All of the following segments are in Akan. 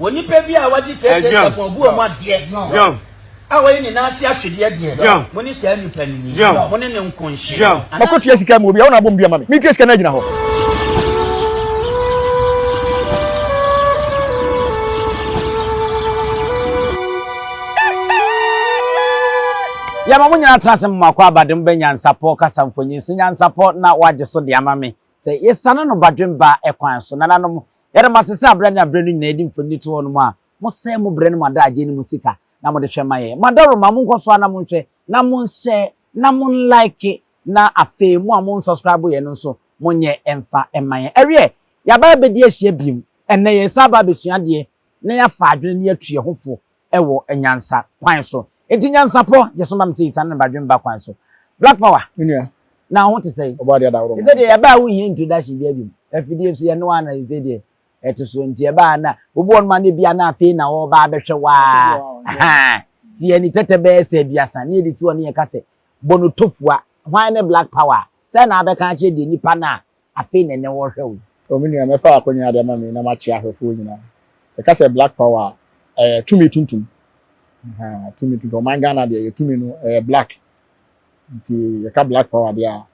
Onipa bi a wagye KK Sarpong abu wɔn adeɛ a wayi ne nan ase atwedeɛ deɛ, mo ne saa nipa no ni, mo ne no nko nhye. Makɔtua sika ma obi a, wo na abɔ me dua ma me. Metua sika no agyina hɔ. Yɛma mo nyinaa tena ase ma mo akwaaba de mo bɛ nyansapɔ kasa mfonyin so nyansapɔ na wɔagye so de ama me sɛ yɛsiane no badwemba kwan so. Nananom, yɛda mo ase sɛ aberɛ ne aberɛ no nyinaa yɛde mfonini to hɔnom a mosɛe mo berɛ ne mo adagyeɛ ne mo sika na mode hwɛ ma yɛn. Mo adaworoma, monkɔ so ara na monhwɛ na monhyɛ na monlike na afei mo a monsubscribe yɛn no nso monyɛ mfa mma yɛn. Ɛweɛ, yɛaba abɛdi ahyia bio. Ɛnnɛ yɛresan aba abɛsua adeɛ na yɛafa adwene na yɛatu yɛn ho fo wɔ nyansa kwan so. Enti nyansapɔ gye so ma me sɛ yisiane no badwemba kwan so. Black Power, Me nua. na wo ho te sɛn? Ɔbɔ adeɛ adaworo ma. Sɛ deɛ yɛbaa a wonhia introduction biara biom. Afidie so yɛno ara na sɛ deɛ ɛte so nti ɛbaa na obi wɔ nom a na ebia na afei na ɔreba abɛhwɛ wo ara. Ahaa. Nti yɛn tɛtɛ bɛyɛ sɛ aduasa na yɛde si hɔ na yɛka sɛ bɔ no tofua. Hwan ne Black Power? Sɛn na abɛka akyerɛ deɛ nipa no a afei na ɛnɛ wɔrehwɛ wo yi. O me nua, mɛfa w'akonya ade ama me na makyea ahwɛfoɔ nyinaa. Yɛka sɛ Black Power a, ɛyɛ tumi tuntum. Ahaa, tumi tuntum. Ɔman Ghana deɛ, yɛ tumi no, ɛyɛ black. Nti yɛka Black Power deɛ a,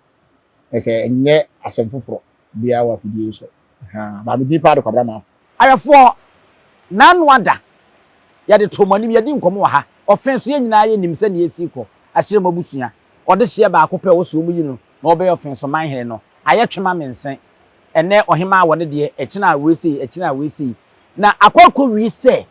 ɛsɛ ɛnyɛ asɛm foforɔ biara wɔ afidie yi so. Ahaa, baa me din paa de Kwabena Marfo. Ahwɛfoɔ, N'ano ada. Yɛde too mo anim, yɛadi nkɔmmɔ wɔ ha. Ɔfe nso, yɛn nyinaa yɛnim sɛdeɛ ɛsi kɔ. Ahyerɛ mu abusua, ɔdehyeɛ baako pɛ a ɛwɔ sɛ wɔyi no na ɔbɛyɛ ɔfe so manhene no, ayɛ twema me nse. Ɛnnɛ ɔhemaa wɔ ne deɛ, ɛkyena wei sei, ɛkyena wei sei. Na akɔ akɔwie sɛ,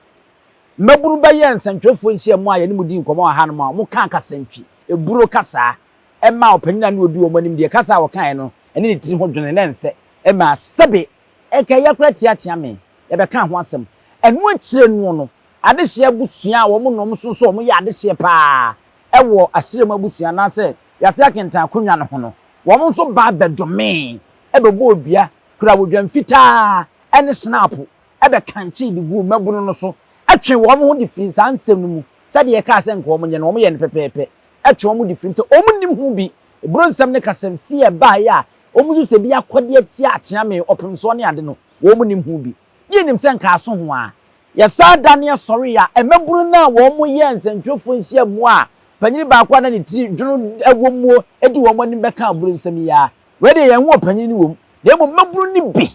mmabunu bɛyɛɛ nsɛntwerɛfoɔ nhyiamu a yɛne mo dii nkɔmmɔ wɔ hanom a wɔkaa kasantwi, eburo kasaa, ɛmaa ɔpanin a na ɔdi wɔn anim deɛ kasa a ɔkaeɛ no ɛne ne tiri ho dwene na ɛnsɛ, ɛmaa sɛbe ɛnka ɛyɛ koraa tia Kyeame, yɛbɛkaa ho asɛm. Ɛno akyire noɔ no, adehyeɛ abusua a wɔn nom nso nso wɔyɛ adehyeɛ paa wɔ Asirem abusua anaasɛ Wiafe Akentan akonnwa no ho no, wɔn nso ba bɛdomee, bɛbɔɔ dua, kura odwan fitaa ne hyenapo bɛkankyee de guu mmabunu no so, twee wɔn ho de firii saa nsɛm no mu, sɛdeɛ yɛkaa sɛ nka wɔnyɛ no, wɔyɛɛ no pɛpɛɛpɛ, twee wɔn de firii mu sɛ wɔnnim ho bi. Eburo nsɛm ne kasamfie a ɛbaeɛ a wɔn nso sɛ bi akɔdeɛ tia akyeame, ɔpemsoɔ ne ade no, wɔnnim ho bi. Ne yɛnim sɛ nka aso ho ara. Yɛsan daneɛ sɔree a, mmabunu no a wɔyɛɛ nsɛntwerɛfoɔ nhyiamu a panin baako a na ne tiri dwono wɔ muo di wɔn anim bɛkaa aburo nsɛm yi ara. Wei deɛ yɛnhu ɔpanin no wɔ mu, na mmom mmabunu no bi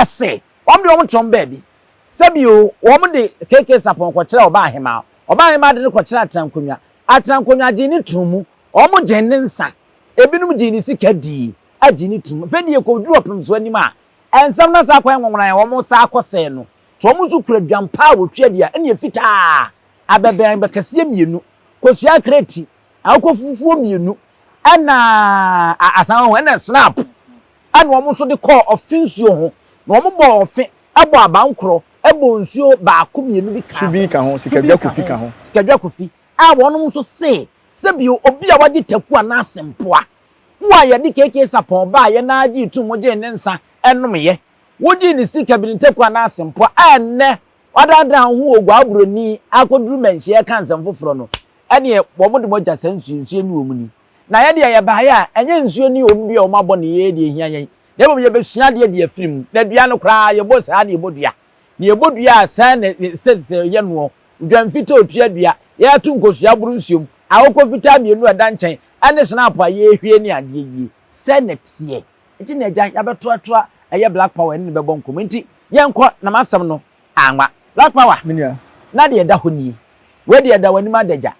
se wɔn deɛ wɔn te wɔn baabi. Sɛbi o, wɔn de KK Sarpong kɔkyerɛɛ Ɔbaahemaa, Ɔbaahemaa de no kɔkyerɛɛ Atenankonnwa, Atenankonnwa gyee no too mu, wɔn gyee ne nsa, ebinom gyee ne sika dii, gyee no too mu. Afei deɛ ɛkɔduru ɔpemsoɔ anim a, nsɛm no asan akɔyɛ nwonwonaeɛ, wɔn san akɔsɛe no. Sɛ wɔn nso kura dwan pa a wɔtwa di a, ɛnneɛ fitaa, abɛbɛn bɛkɛseɛ mmienu, kosua kreti, akokɔ fufuo mmienu, ɛna asan ho, ɛna snap, ɛna wɔn nso de kɔɔ ɔfe nsuo ho, na wɔn bɔɔ ɔfe, ɛbɔ abankorɔ, ɛbɔ nsuo baako mmienu bi kaa ho, ka ho, sikadwa kofi ka ho, sikadwa kofi, a wɔn nso se, sɛbio obi a wagye taku anaa sempoa, wo a yɛde KK sapɔn baeɛ na agye tum gyee ne nsa ɛnomyɛ, Wogyee ne sika bi ne ntakua anaa asɛmpoa a ɛnnɛ wadaadaa wo ho oguaa buroni akɔduru manhyia ɛka nsɛm foforɔ no, ɛneɛ wɔn de mogya saa nsuo, nsuo ne wɔn ni. Na yɛ deɛ yɛbaeɛ a, ɛnyɛ nsuo ne wɔn dua a wɔn abɔ ne yɛ deɛ ɛhia yɛn, na mmom yɛbɛsua adeɛ de afiri mu. Na dua no koraa yɛbɔ saa na yɛbɔ dua. Na yɛbɔ dua a saa na ɛsɛ sɛ yɛyɛ noɔ. Dwan fitaa otua dua, yɛto nkosua boro nsuom, akokɔ fitaa mmienu a ɛda nkyɛn, ɛne snap a yɛrehwie ne adeɛ yie. Sɛn na ɛteɛ. Nti na agya yɛabɛtoatoa ɛyɛ black power ɛne no bɛbɔ nkɔmmɔ nti yɛnkɔ na m'asɛm no anwa. Black power Me nua. Na deɛ ɛda hɔ nie. Wei deɛ ɛda w'anim adagya.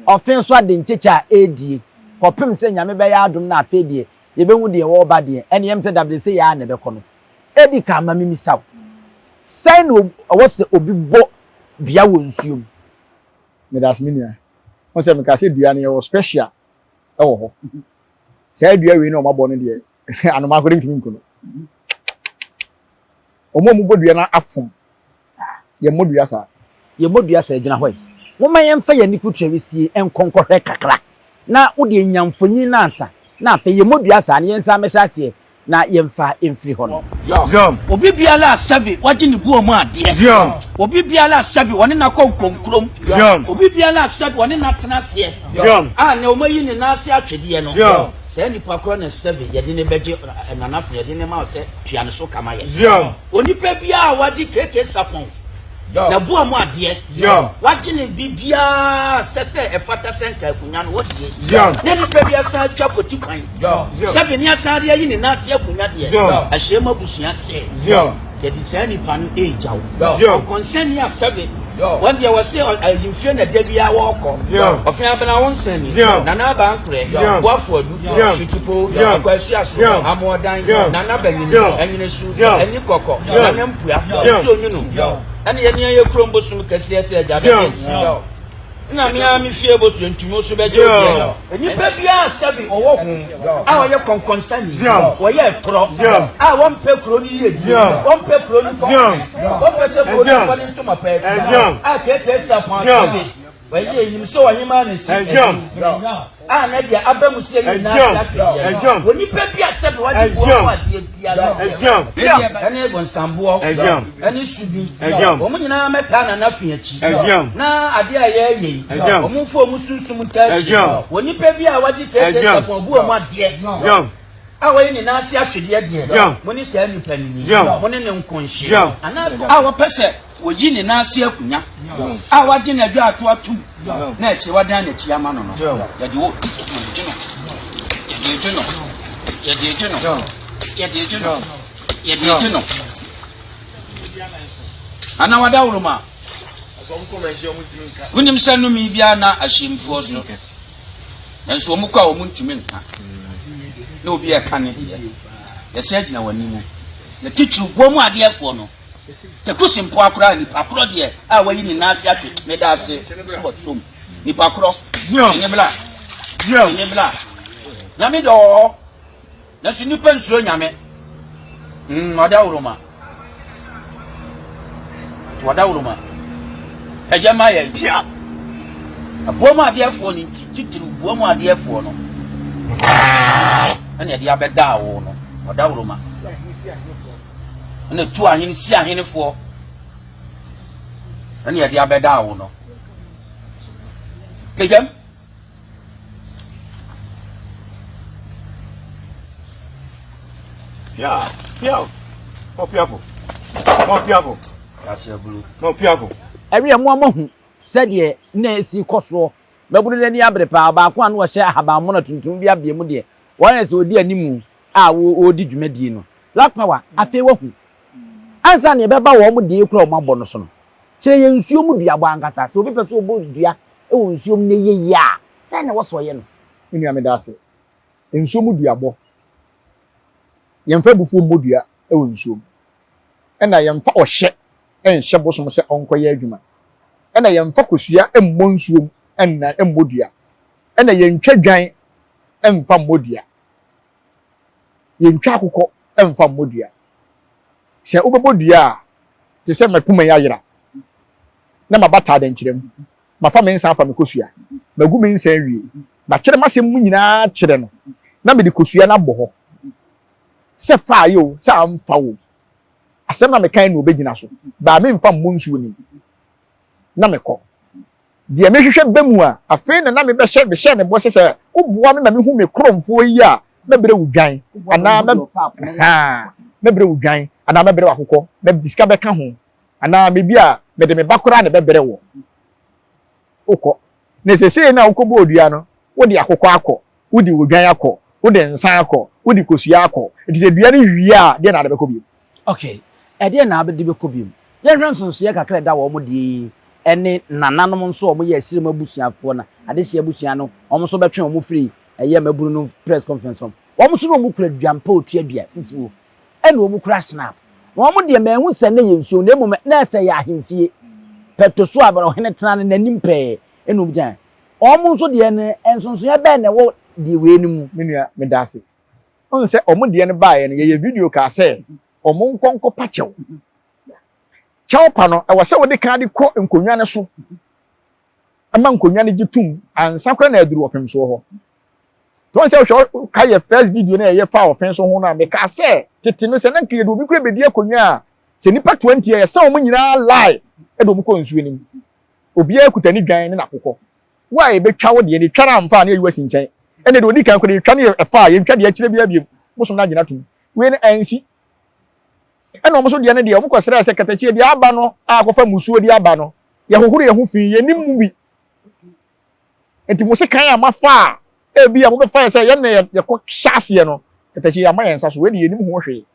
Ɔfe nso ade nkyekyɛ a ɛredie kɔpem sɛ Nyame bɛyɛ adom na afei deɛ yɛbɛhu deɛ ɔreba deɛ ɛne ɛm sɛ dabere sei ara na ɛbɛkɔ no. Edi kan ma memmisa wo, sɛn na ɛwɔ sɛ obi bɔ dua wɔ nsuo mu? Medase me nua. Wohu sɛ mekaa sɛ dua no yɛwɔ special wɔ hɔ. Saa dua wei na wɔabɔ no deɛ, anomaa koraa ntumi nku no. Wɔn a wɔbɔ dua no afom. Yɛmmɔ dua saa. Yɛmmɔ dua saa. Gyina hɔ yi. Momma yɛmfa yɛn ani kutua wisie nkɔ nkɔhwɛ kakra, na wo deɛ nya mfonyin no ansa, na afei yɛmmɔ dua saa na yɛnsan mmɛhyɛ aseɛ na yɛmfa mfiri hɔ no. Obi biara a sɛbe wagye ne buo mu adeɛ, obi biara a sɛbe wɔne no akɔ nkonkurom, obi biara a sɛbe wɔne no atena aseɛ, a nea wɔayi ne nan ase atwedeɛ no, saa nipa korɔ na sɛbe yɛde no bɛgye Nana Afo, yɛde no ma wo sɛ tua ne so ka ma yɛn. Onipa biara a wagye KK Sarpong. N'aboa mu adeɛ. Wagye ne biribiara sɛ sɛ ɛfata sɛ nka akonnwa no wɔdie. Na nipa bi asan atwa kɔti kwan. Sɛbi ne asan de ayi ne nan ase akonnwa deɛ. Ahyia mu abusua sɛ. Yɛde saa nipa no regya wo. Ɔkɔnsɛnni a sɛbe wɔn deɛ wɔse ahemfie na da biara wɔrekɔ. Ɔfe abena wo nsɛnni, Nana Aba Ankorɛ, Boafo Adu, Sutipo, Akwaasuaso, Amoɔdan, Nana Banyini, Anyinasu, Ani Kɔkɔ, Nana Mpua, Nsuo Nwunu, ɛne yɛne yɛn kurom bosom kɛseɛ te Agya Bɛgye nsi. Nna me ara me fie bosu ntumi wo so bɛgye wo deɛ. Nnipa biara sɛbe ɔwɔ ho a ɔyɛ kɔnkɔnsani, wɔyɛ ɛtorɔ, a wɔmpɛ kuro no yiedie, wɔmpɛ kuro no kɔnkɔn, wɔmpɛ sɛ kuro no mfa ne ntoma pa afira, a KK Sarpong sɛbe wɔyɛ yɛnim sɛ ɔhemaa na ɛsi adu, a na deɛ aba mu sɛ yɛn nyinaa ase atwe deɛ no, onipa bi a sɛbe wagye boɔ ho adeɛ biara deɛ, ɛne bonsamboɔ, ɛne su bi, wɔn nyinaa mɛtaa Nana fi akyi, na adeɛ a yɛreyɛ yi, wɔn mfa wɔn sunsum ntaa akyi. Wɔ nipa bi a wagye KK Sarpong abu wɔn adeɛ a wɔyɛ ne nan ase atwedeɛ deɛ, mo ne saa nipa no ni, mo ne ne nko nhye, anaasɛ a wɔpɛ sɛ wɔyi ne nan ase akonnwa a wagye n'adwaato atom na akyire wadan n'akyi ama no no, yɛde wo yɛde no, yɛde no, yɛde no, yɛde no, yɛde no. Anaa w'adaworoma. Wonim sɛ nnome biara nna ahyɛmfoɔ so, nanso wɔn kɔ a wɔn ntumi nka, na obi a ɛka ne deɛ, yɛsan gyina wɔn anim. Na titiriw boɔ mu adeɛfoɔ no, sɛ kusi mpoa koraa nipa korɔ deɛ a wayi ne nan ase atwe, meda ase so wɔ som nipa korɔ, ɛnyɛ bla, ɛnyɛ bla, nyame dɔ wɔ hɔ. Nanso nnipa nsuro Nyame. Mm, ɔdawuroma. Ɔdawuroma. Ɛgya ma yɛn. Tia. Aboa mu adeɛfoɔ no nti, titiriw boa mu adeɛfoɔ no. Ɛna ɛde abɛdaa wo no. Ɔdawuroma. Ɛna tu ahene si ahenefoɔ. Ɛna ɛde abɛdaa wo no. Pagyam. Pia, pia, mɔ piafo, mɔ piafo, mɔ piafo. Ɛweɛ mo a moahu sɛdeɛ na ɛsi kɔ soɔ. Mmabunu no ani abere paa. Ɔbaako a na ɔhyɛ ahabammono tuntum bi abea mu deɛ, wɔayɛ sɛ ɔdi animu a wɔredi dwumadie no. Black Power, afei woahu. Ansa na yɛbɛba wɔn deɛ kura wɔn abɔ no so no, kyerɛ yɛn nsuo mu duabɔ ankasa. Sɛ obi pɛ sɛ ɔbɔ dua wɔ nsuo mu na ɛyɛ yie a, sɛn na ɛwɔ sɛ ɔyɛ no? Me nua meda ase. Nsuo mu duabɔ. Yɛmfa abufuo mmɔ dua wɔ nsuo mu. Ɛna yɛmfa ɔhyɛ nhyɛ bosom sɛ ɔnkɔyɛ adwuma. Ɛna yɛmfa kosua mmɔ nsuo mu nna mmɔ dua. Ɛna yɛntwa dwan mfa mmɔ dua. Yɛntwa akokɔ mfa mmɔ dua. Sɛ wobɛbɔ dua a, te sɛ m'akuma yi ayera na mabata adɛnkyerɛ mu. Mafa me nsa afa me kosua, magu me nsa awie, makyerɛ m'asɛm mu nyinaa akyerɛ no, na mede kosua no abɔ hɔ. Sɛ fa ayɛ o, sɛ amfa o, asɛm na mekae na obegyina so. Baa memfa mmɔ nsuo no mu na mekɔ. Deɛ mehwehwɛ ba mu a, afei na na mebɛhyɛ, mehyɛɛ me bɔ sɛ sɛ woboa me ma mehu me korɔmfoɔ yi a, mɛbrɛ wo dwan, anaa mɛ, haa, mɛbrɛ wo dwan, anaa mɛbrɛ wo akokɔ, mɛ sika bɛka ho. Anaa mebi a mede me ba koraa na ɛbɛbrɛ wɔ. Wokɔ. Na sesei no a wokɔbɔɔ dua no, wode akokɔ akɔ, wode odwan akɔ, wode nsa akɔ, wode kosua akɔ. Nti sɛ dua no wie a, deɛn na wode bɛkɔ bio? Okay, ɛdeɛn na wode bɛkɔ bio? Yɛnhwɛ nsonsoeɛ kakra a ɛda wɔn deɛ yi ne nananom nso a wɔyɛ Asirim abusuafoɔ no, adehyeɛ abusua no, wɔn nso bɛtwe wɔn firi ɛyɛ mmabunu no press conference hɔ. Wɔn nso na wɔkura duampa a ɔtua dua fufuo. Ɛna wɔn kura snap. Na wɔn deɛ manhu sɛ na ɛyɛ nsuo na mmom na ɛsɛ yɛ ahemfie. Pɛto so a ɔhene tena no n'anim pɛɛ ɛna wɔn gyina. Wɔn nso deɛ no nsonsonoeɛ bɛn na ɛwɔ deɛ wei no mu? Me nua, meda ase. Wohu sɛ wɔn deɛ no baeɛ no, yɛyɛ video kaa sɛ wɔn nkɔ nkɔpa kyɛw. Kyɛw pa no, ɛwɔ sɛ wode kan de kɔ nkonnwa no so ma nkonnwa no gye tom ansa koraa na aduru ɔpemsoɔ hɔ. Tí wɔn sɛ wohwɛ ka yɛ first video na yɛyɛ fa ɔfɛn so ho no a mekaa sɛ tete no sɛ na nka yɛde obi kura bɛdi akonnwa a sɛ nipa 20 a yɛsɛ wɔn nyinaa lie de wɔn kɔ nsuo no mu. Obiara kuta ne dwan ne n'akokɔ. Wo a yɛbɛtwa wo deɛ no yɛtwa no amfa a na yɛyi wo asi nkyɛn. Ɛnna deɛ ɔdi kan kɔ no yɛtwa no yɛ ɛfa a yɛntwa deɛ akyerɛ biara bio. Bosom no agyina atom. Wei no ansi. Ɛna wɔn nso deɛ no deɛ, wɔkɔsrɛɛ sɛ katakyie deɛ aba no a akɔfa mmusuo de aba no, yɛhohoro yɛn ho fi, yɛnnim mu bi. Nti mo sekan a moafa a, ebi a mobɛfa yɛ sɛ yɛn na yɛkɔ hyɛ aseɛ no, katakyie yɛama yɛn nsa so, wei deɛ yɛnnim ho hwee.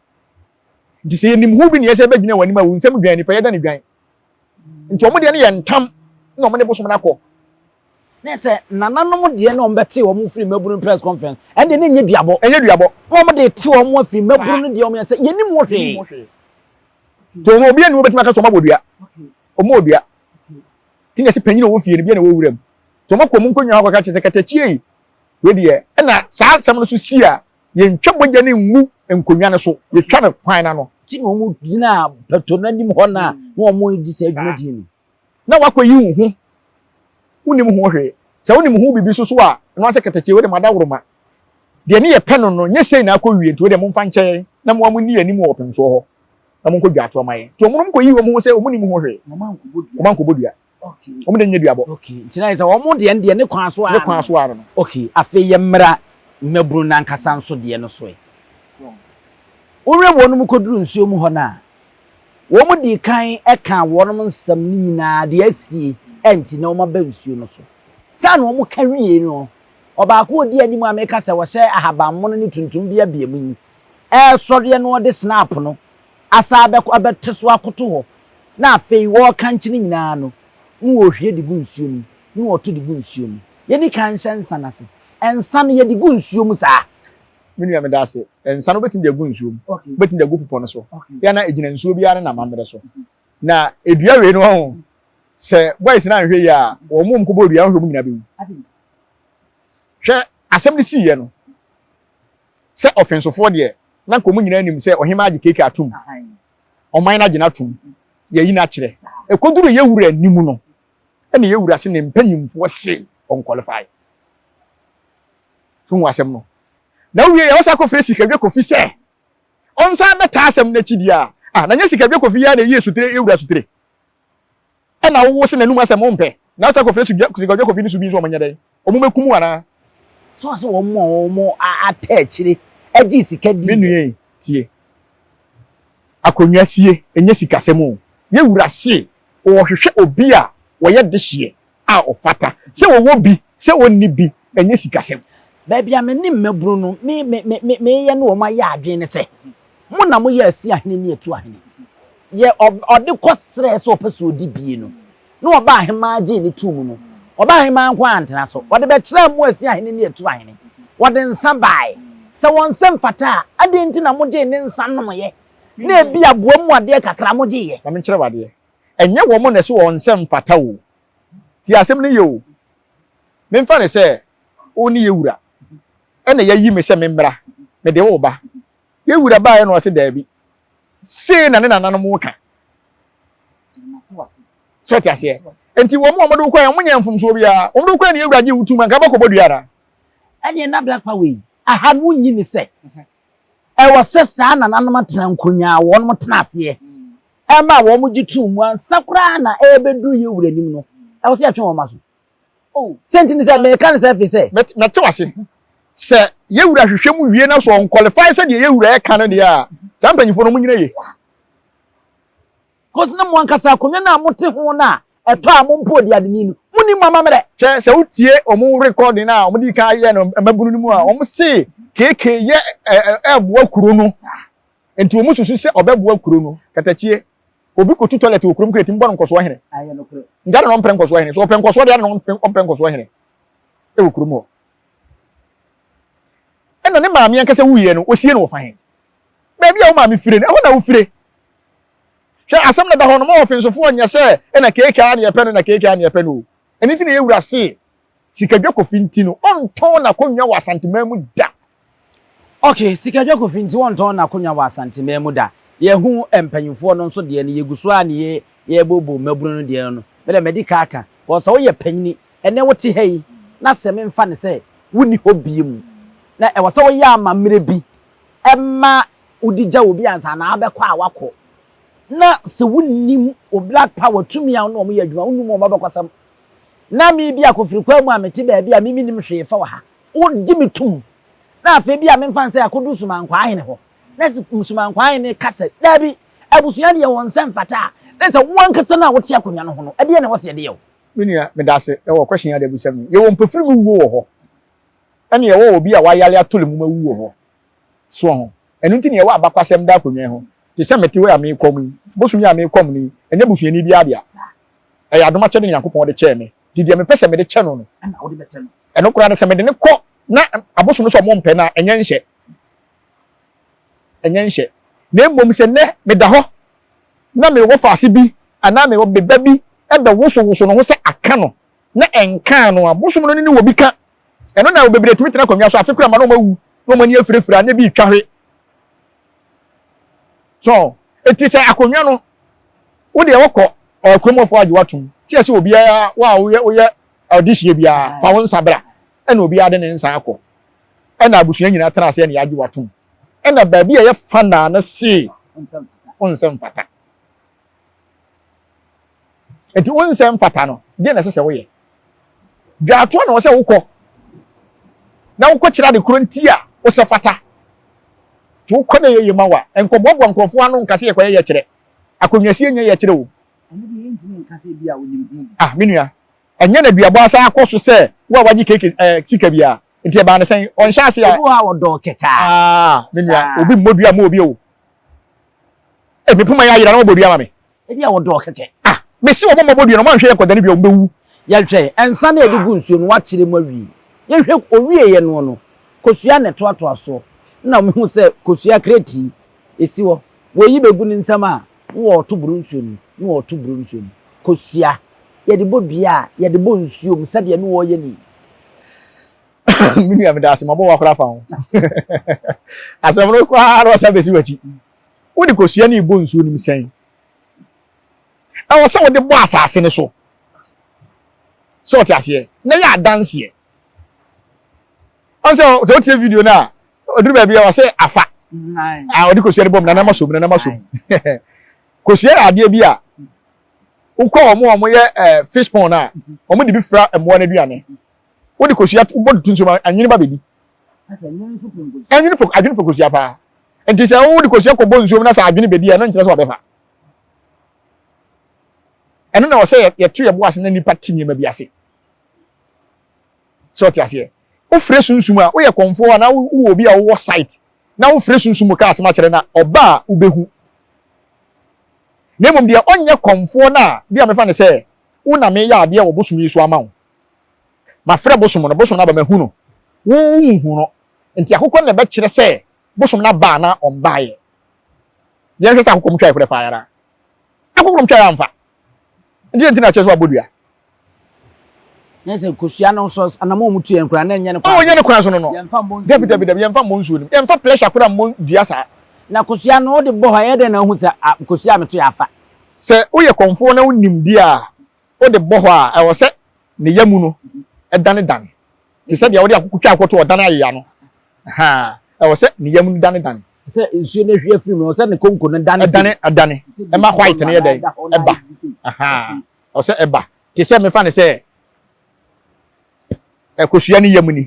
Nti sɛ yɛnim ho bi na yɛsɛ bɛgyina wɔn anim a, wo nsam dwan nifa, yɛda ne dwan. Nti wɔn deɛ no yɛ ntam na wɔn ne bosom no akɔ. Na sɛ nananom deɛ na wɔn bɛte wɔn firi mmabunu press conference, ɛnde ne nyɛ duabɔ. Ɛnyɛ duabɔ. Na wɔn de te wɔn afiri mmabunu no deɛ wɔn yɛ sɛ yɛnim ho hwee. Nti wɔn obi anu wɔbɛtumi aka sɛ wɔn abɔ dua. Wɔn wɔ dua. Nti na ɛsɛ panyin a ɔwɔ fie no bi na ɛwɔ wuram. Nti wɔn akɔ wɔn nkonnwa hɔ akɔka kyerɛ sɛ katakyie yi wei deɛ ɛna saa asɛm no so si a yɛntwa mogya no ngu nkonnwa no so, yɛtwa no kwan no ano. Nti na wɔn gyina pɛtɔ no anim hɔ na na wɔn redi saa dwumadie no. Na wakɔyi wo ho, wonnim ho hwee. Sɛ wonim ho biribi nso so a, ɛno ara sɛ katakyie wei deɛ moadaworoma. Deɛ ne yɛpɛ no no, nyɛ sei na akɔwie, nti wei deɛ momfa nkyɛ yɛn na mo ara monni yɛn anim wɔ ɔpemsoɔ hɔ na monkɔ dwa atoɔ ma yɛn. Nti wɔnom kɔyii wɔn ho sɛ wɔnnim ho hwee. Wɔn ankɔbɔ dua. Wɔn deɛ nyɛ duabɔ. Okay, nti na yɛ sɛ wɔn deɛ deɛ ne kwan so ara. Ne kwan so ara no. Okay, afei yɛ mmra mmabunu no ankasa nso deɛ no so ɛ. Wohwɛ wɔnom kɔduru nsuo mu hɔ no a, wɔn dii kan kaa wɔnom nsɛm no nyinaa deɛ asie nti na wɔn aba nsuo no so. Saa na wɔn ka wiee no, ɔbaako a ɔdi anim a meka sɛ ɔhyɛ ahabanmono ne tuntum bi abea mu yi resɔreɛ na ɔde snap no asa abɛkɔ abɛte so akoto hɔ na afei wɔrekankye no nyinaa no, na wɔrehwie de gu nsuo mu, na wɔto de gu nsuo mu. Yɛdi kan nhyɛ nsa no ase. Nsa no, yɛde gu nsuo mu saa. Me nua, meda ase. Nsa no, wobɛtumi de agu nsuo mu. Wobɛtumi de agu bepɔ no so. Yɛ a na ɛgyina nsuo biara ne n'amammerɛ so. Na dua wei no, wahu, sɛ boys no anhwɛ yie a, wɔn a wɔkɔbɔɔ dua no, wohwɛ wɔn nyinaa bɛwu. Hwɛ, asɛm no siiɛ no, sɛ ɔfensofoɔ deɛ, na nka wɔn nyinaa nim sɛ ɔhemaa agye KK atom. Ɔman no agye no atom. Yɛayi no akyerɛ. Ɛkɔduruu yɛn wura anim no, ɛna yɛn wura se ne mpanyimfoɔ se ɔnkwalifai. So hu asɛm no? Na wowie yɛ, wɔsan kɔfrɛ Sikadwa Kofi sɛ ɔnsan mmɛtaa asɛm no akyi deɛ a, ah, na nyɛ Sikadwa Kofi yi ara na ɛyii Sutire, yɛn wura Sutire. Ɛna wowo se n'anum asɛm wompɛ, na wosan kɔfrɛ Sikadwa Kofi ne Subi nso wɔnyɛ dɛn? Wɔn bɛkum wo anaa? Sɛ wɔn sɛ wɔn a wɔn ata akyire gyee sika diiɛ. Me nua ei, tie. Akonnwa sie, ɛnyɛ sikasɛm o. Yɛn wura se ɔrehwehwɛ obi a ɔyɛ dehyeɛ a ɔfata. Sɛ ɔwɔ bi, sɛ ɔnni bi, ɛnyɛ sikasɛm. Baabi a me ne mmabunu no me me me me meyɛ ne wɔn ayɛ adwene ne sɛ, mo na moyɛ asi ahene ne atu ahene. Yɛ ɔ ɔde kɔ srɛɛ sɛ ɔpɛ sɛ ɔdi bie no, na ɔba ahemaa gyee no too mu no, ɔba ahemaa nko ara antena so. Ɔde bɛkyerɛɛ mo asi ahene ne atu ahene. Wɔde nsa bae. Sɛ wɔn nsa mfata a, adɛn nti na mogyee ne nsa nomeeɛ, na ebia boa mu adeɛ kakra mogyeeɛ? Ma menkyerɛ wo adeɛ. Ɛnyɛ wɔn na ɛse wɔn nsa mfata o. Tie asɛm no yie o. Memfa no sɛ wo ne yɛn wura na yɛayi me sɛ memmra, mede wo reba. Yɛn wura baeɛ na ɔse daabi, sei na ne nananom reka. Sɛ ɔte aseɛ. Nti wɔn a wɔde wo kɔɛ, wɔn nyɛ mfomsoɔ biara. Wɔn de wo kɔɛ na yɛn wura gye wo tum, anka bɛkɔbɔ dua anaa? Ɛneɛ na Black Power yi, aha no wonnyi ne sɛ ɛwɔ sɛ saa nananom atena nkonwa a wɔnom tena aseɛ ɛma wɔn gye tum mu ansa koraa na ɛrebɛduru yɛn wura anim no, ɛwɔ sɛ yɛtwe wɔn aso. Oh, sɛ nti ne sɛ meka ne sɛ afei sɛ. Mɛte wase. Sɛ yɛn wura hwehwɛ mu wie na so ɔnkwalify sɛ deɛ yɛn wura ɛka no deɛ a, saa mpanyinfoɔ no wɔn nyina yie. Cause na mo ankasa akonnwa no a mote ho no a ɛtɔ a mo mpo odiadeni no, monnim mo amammerɛ. Hwɛ, sɛ wotie wɔn recording a wɔn di kan yɛ no mmabunu no mu a, wɔn se KK yɛ ɛɛboa kuro no. Nti wɔn susu sɛ ɔbɛboa kuro no. Katakyie, obi kɔtu toilet wɔ kurom kura ɛtumi bɔ no nkɔsoɔ hene. Nti adɛn na ɔmpɛ nkɔsoɔ hene? Sɛ ɔpɛ nkɔsoɔ deɛ adɛn na ɔmpɛ nkɔsoɔ hene ɛwɔ kurom hɔ? Ɛna ne maame ankasa wuiɛ no, wɔsie no wɔ fa he? Baabi a wo maame fire no, ɛhɔ na wofire. Hwɛ asɛm na da hɔ no, ma ɔfensofoɔ nyɛ sɛ ɛna keekaa ne yɛpɛ no na keekaa ne yɛpɛ no o. Ɛno nti na yɛwura se Sikadwa Kofi nti no, ɔntɔn n'akonnwa wɔ Asanteman mu da. Ok, Sikadwa Kofi nti wɔntɔn n'akonnwa wɔ Asanteman mu da. Yɛahu mpanyimfoɔ no nso deɛ no, yɛgu so ara ne yɛrebobɔ mmabunu no deɛ no. Me deɛ madi kan aka, because sɛ woyɛ panyini, ɛnnɛ wote ha yi, na sɛ memfa no sɛ wonni hɔ bio, na ɛwɔ sɛ woyɛ amammerɛ bi ma wode gya obi ansa na abɛkɔ a wakɔ. Na sɛ wonnim wo black power tumi a wo ne wɔn yɛ adwuma, wonnim wɔn abakɔsɛm. Na me bi a kofiri kwan mu a mete baabi a me mennim hwee fa wɔ ha, wogye me tom. Na afei bi a memfa no sɛ akɔduru Sumankwaa hene hɔ, na Sumankwaa hene ka sɛ, Daabi, Abusua deɛ wɔn nsa mfata a, na sɛ wo ankasa no a wote akonnwa no ho no, ɛdeɛn na ɛwɔ sɛ yɛde yɛ wo? Me nua, meda ase wɔ question yi a wode abisa me yi. Yɛwɔ mpofiri mu wuo wɔ hɔ, ɛna yɛwɔ obi a wayare atɔ ne mu awu wɔ hɔ. So ho? Ɛno nti na yɛwɔ abakwasɛm da akonnwa yi ho. Te sɛ mete hɔ yi a merekɔm yi, bosom yi a merekɔm no yi, ɛnyɛ busuani biara dea. Ɛyɛ adom akyɛde na Nyankopɔn de kyɛɛ me. Nti deɛ mepɛ sɛ mede kyɛ no no, ɛno koraa no sɛ mede no kɔ na abosom no sɛ ɔmo mpɛ no a, ɛnyɛ nhyɛ. Ɛnyɛ nhyɛ. Na mmom sɛ nnɛ meda hɔ na me wɔfaase bi anaa me me ba bi bɛwosowoso ne ho sɛ aka no na ɛnkaa no a, bosom no ne ne wɔ bi ka. Ɛno na bebree tumi tena akonnwa so afe koraa ma na wɔawu na wɔn ani afirafira na ebi retwa hwe. So, eti sɛ akonnwa no, wo deɛ wɔkɔ kurom hɔfoɔ agye watom. Sɛ yɛsɛ obiara wo a woyɛ woyɛ ɔdehyeɛ biara fa wo nsa bra ɛna obiara de ne nsa akɔ. Ɛna abusua nyinaa tena ase ɛna yɛagye watom. Ɛna baabi a ɛyɛ fanaa no see wo nsɛ mfata. Enti wo nsɛ mfata no, deɛ na ɛsɛ sɛ woyɛ? Dwaatoa na wɔ sɛ wokɔ na wokɔ kyerɛ ade korɔ nti a wosɛ fata. Nti wokɔ na ɛyɛ yie ma wo a, nkɔboaboa nkurɔfoɔ ano nka sɛ yɛkɔyɛ yɛkyerɛ. Akonnwasie nyɛ yɛkyerɛ o. Ɛno deɛ yɛntumi nka sɛ ebia wonim ho bi. Ah, me nua, ɛnyɛ na duabɔ asan akɔ so sɛ wo a wagye keke ɛɛ eh, sika biara. Nti ɛbaa ne sɛn? Ɔnhyɛ ase a. Obi wɔ hɔ a wɔdɔɔ kɛkɛ a. Ah, me nua, obi mmɔ dua mma obi o. Eh, me poma yɛ ayera na wɔbɔ dua ma me. Ebi a wɔdɔɔ kɛkɛ. Ah, mese wɔn mmɔbɔ dua na wɔn anhwɛ yɛ nkɔda ne dua wɔn bɛwu. Yɛnhwɛ, nsa no a yɛde gu nsuo no wɔakyere mu awie. Yɛnhwɛ ɔwieeɛ noɔ no, kosua na ɛtoatoa soɔ. Ɛna mehu sɛ kosua kreti yi, ɛsi hɔ. Wɔyi bɛgu ne nsam a, na wɔreto boro nsuo no mu, na wɔreto boro nsuo no mu. Kosua, yɛde bɔ dua a, yɛde bɔ nsuo mu sɛdeɛ ne wɔreyɛ no yi. Me nua meda ase mabɔ wakora fa ho. Asɛm no kɔ ara na ɔsan bɛsi w'akyi. Wode kosua no rebɔ nsuo no mu sɛn? Ɛwɔ sɛ wode bɔ asase no so. Sɛ ɔte aseɛ na yɛ adanseɛ. Ɔn sɛ sɛ wotie video no a ɔduru baabi a ɔsɛ afa. A ɔde kosua no bɔ mu na nama som na nama som. Kosua yɛ adeɛ bi a wokɔ wɔn a wɔyɛ eh, fish pond a wɔn de bi fra mmoa no aduane. Wode kosua wobɔ tutu nsuo ma anwene ba bɛdi. Anwene pɛ adwene pɛ kosua paa. Nti sɛ wode kosua kɔbɔ nsuo mu na sɛ adwene bɛdi a ɛno nkyerɛ sɛ wabɛfa. Ɛno na ɔsɛ yɛto yɛ bo ase na nipa te nneɛma bi ase. Sɛ ɔte aseɛ. Wofrɛ sunsum a woyɛ kɔmfoɔ anaa wowɔ obi a wowɔ site na wofrɛ sunsum mu ka asɛm akyerɛ na ɔba a wobɛhu. Na mmom deɛ ɔnyɛ kɔmfoɔ no a bi a mefa no sɛ wo na meyɛ adeɛ wɔ bosom yi so ama wo. Mafrɛ bosom no, bosom no aba mahu no. Wo wonhu no. Nti akokɔ no na ɛbɛkyerɛ sɛ bosom no aba anaa ɔmbaeɛ. Yɛnhwɛ sɛ akokɔ mu twaeɛ korɛ faeɛ anaa. Akokɔ mu twaeɛ amfa. Nti nti na kyerɛ sɛ wabɔ dua. Na sɛ kosua no nso anamɔ mu tu yɛn koraa na ɛnyɛ ne kwan. Oh, ɛnyɛ ne kwan so no no. Yɛmfa mmɔ nsuo. Dabi dabi dabi yɛmfa mmɔ nsuo no mu. Yɛmfa pressure koraa mmɔ dua saa. Na kosua no wode bɔ hɔ a ɛyɛ dɛn na wohu sɛ kosua a meto yɛ afa? Sɛ woyɛ kɔmfoɔ na wonim deɛ a wode bɔ hɔ a, ɛwɔ sɛ ne yamu no danedane te sɛ deɛ wode akoko twa akɔto ɔdane ayeya no. Ɛwɔ sɛ ne yamu no danedane. Sɛ nsuo no ahwie afiri mu, ɛwɔ sɛ ne konko no dane. Ɛdane ɛdane ɛma white no yɛ dɛn ɛba. Ɛwɔ sɛ ɛba te sɛ mefa ne sɛ ɛkosua ne yam ni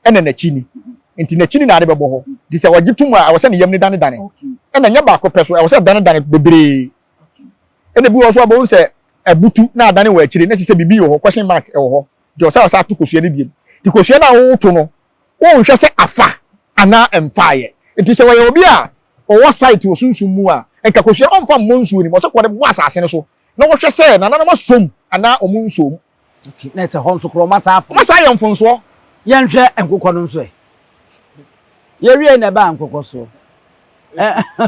ɛna n'akyi ni nti n'akyi ni na ade bɛbɔ hɔ nti sɛ wɔgye tum a ɛwɔ sɛ ne yam no danedane ɛna nyɛ baako pɛ so ɛwɔ sɛ danedane bebree. Ɛna ebi wɔ hɔ nso a wobɛhu sɛ abutu na adane wɔ akyire na kyerɛ sɛ biribi wɔ hɔ, question mark wɔ hɔ. Nti ɔsɛ ɔsɛ ato kosua no biom. Nti kosua no a woto no, wonhwɛ sɛ afa anaa ɛmfaeɛ. Nti sɛ wɔyɛ obi a ɔwɔ site wɔ sunsum mu a, nka kosua ɔmfa mmɔ nsuo no mu, ɔsɛ kɔde bɔ asase no so na wɔhwɛ sɛ nananom asɔ mu anaa wɔn nsɔ mu. Okay, na sɛ hɔ nso korɔ ɔma saa afom. Ɔma saa yɛ mfonsoɔ. Yɛnhwɛ nkokɔ no nso ɛ. Yɛwie na ɛbaa nkokɔ soɔ.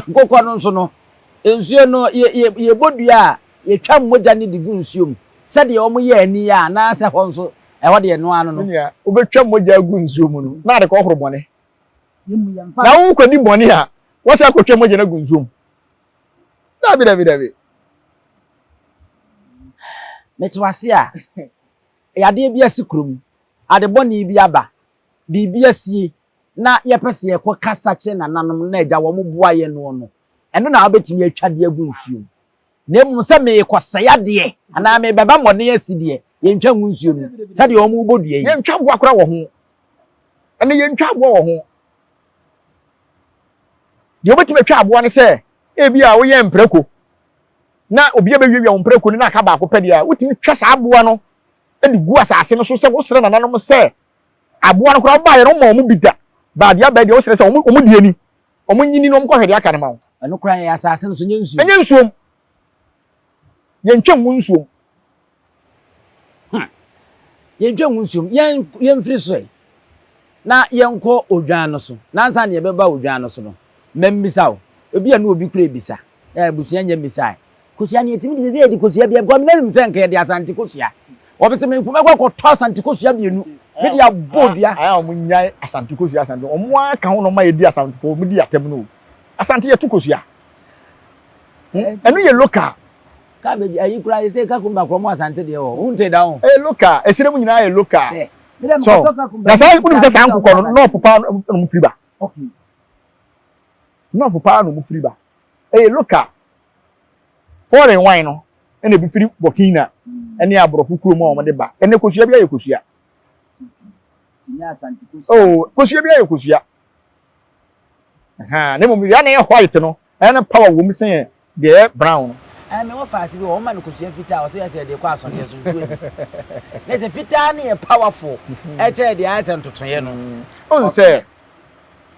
Nkokɔ no nso no, nsuo no, yɛbɔ dua a, yɛtwa mogya no de gu nsuo mu sɛdeɛ wɔyɛ ani a, anaasɛ hɔ nso, ɛhɔ deɛ ɛno ara no no. Me nua, wobɛtwa mogya agu nsuo mu no, na ade kɔhoro bɔne. Na wokɔdi bɔne a, wɔsɛ akɔtwa mogya no agu nsuo mu. Dabi, dabi, dabi. Mete wase a, yadeɛ bi asi kurom, ade bɔne bi aba, biribi asie, na yɛpɛ sɛ yɛkɔ kasa kyerɛ nananom na agya wɔn boa yɛn noɔ no, ɛno na wobɛtumi atwa de agu nsuo mu. Na mmom sɛ merekɔsɛe adeɛ anaa merebɛba mmɔden asi deɛ, yɛntwa ngu nsuo mu sɛdeɛ wɔn rebɔ dua yi. Yɛntwa aboa koraa wɔ ho. Ɛnna yɛntwa aboa wɔ ho. Deɛ wobɛtumi atwa aboa ne sɛ Ebi a woyɛ mprako na obi abɛwiawia wo mprako no na aka baako pɛ deɛ a, wotumi twa saa aboa no de gu asase no so sɛ wosrɛ nananom sɛ aboa no koraa wobaeɛ no woma wɔn bi da baa deɛ abɛɛ deɛ wosrɛ sɛ wɔn deɛ ni wɔn nyini na wɔn kɔhwɛ deɛ aka no ma wo. Ɛno koraa yɛ asase no so nyɛ nsuo. Ɛnyɛ nsuom. Yɛntwa ngu nsuom. Hmm. Yɛntwa ngu nsuom. Yɛn yɛmfiri so ɛ. Na yɛnkɔ odwan no so. Nansa na yɛbɛba odwan no so no, mɛmmisa wo. Ebi a na obi kura ebisa. Na abusua nyɛ mmisae. Kosua no yɛtumi de sɛ yɛde kosua bia because menim sɛ nka yɛde asante kosua. Wɔbɛ sɛ mekɔ mɛkɔ akɔtɔ asante kosua mmienu. Mede abɔ dua. Ayɛ a wɔn nyae asante kosua asante. Wɔn ara ka ho na wɔn ayɛ di asantefo wɔn di atɛm no o. Asante yɛto kosua. Ɛno yɛ local. Cabbage ayi koraa yɛ sɛ kakumba koraa ɔmo asante deɛ wɔ hɔ wonte da ho. Ɛyɛ local ɛsrɛ mu nyinaa yɛ local. So na saa wonim sɛ saa nkokɔ no nɔɔfo paa na ɔmo firi ba. Nɔɔfo paa na ɔmo firi ba. Ɛyɛ local. Foreign wine no ɛna ebi firi Burkina ɛne aborɔfo kurom a wɔde ba. Ɛnɛ kosua bi ayɛ kosua. Oh, kosua bi ayɛ kosua. Na mmom deɛ na ɛyɛ white no ɛna power wɔ mu sɛn deɛ ɛyɛ brown no. Ɛɛ me wɔ faase bi wɔ wɔn ma no kosua fitaa ɔsɛ yɛ sɛ yɛde kɔ asɔdeɛ so ntuo ni na sɛ fitaa no yɛ powerful ɛkyɛ deɛ ayɛ sɛ ntotoeɛ no. Ɔn sɛ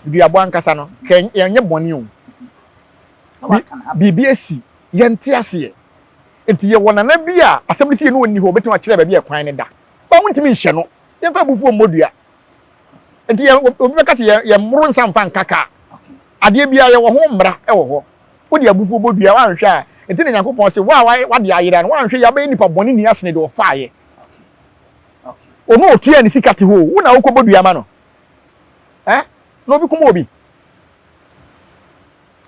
duabɔ ankasa no kɛ yɛnyɛ bɔne o biribi asi yɛnte aseɛ nti yɛwɔ nana bi a asɛm no si yɛ no ɔnni hɔ ɔbɛtumi akyerɛ baabi a ɛkwan no da ba wontumi nhyɛ no yɛmfa abufuo mmɔ dua nti yɛ obi bɛka sɛ yɛ yɛmmoro nsa mfa nka kaa adeɛ biara yɛwɔ ho mmara wɔ hɔ wode abufuo bɔ dua woanhwɛ a nti na nyankopɔn se wo a wade ayera no woanhwɛ yɛ abɛyɛ nipa bɔne ni asene deɛ ɔfaeɛ ɔno ɔtua ne sika te hɔ wo na wokɔbɔ dua ma no eh na obi kum obi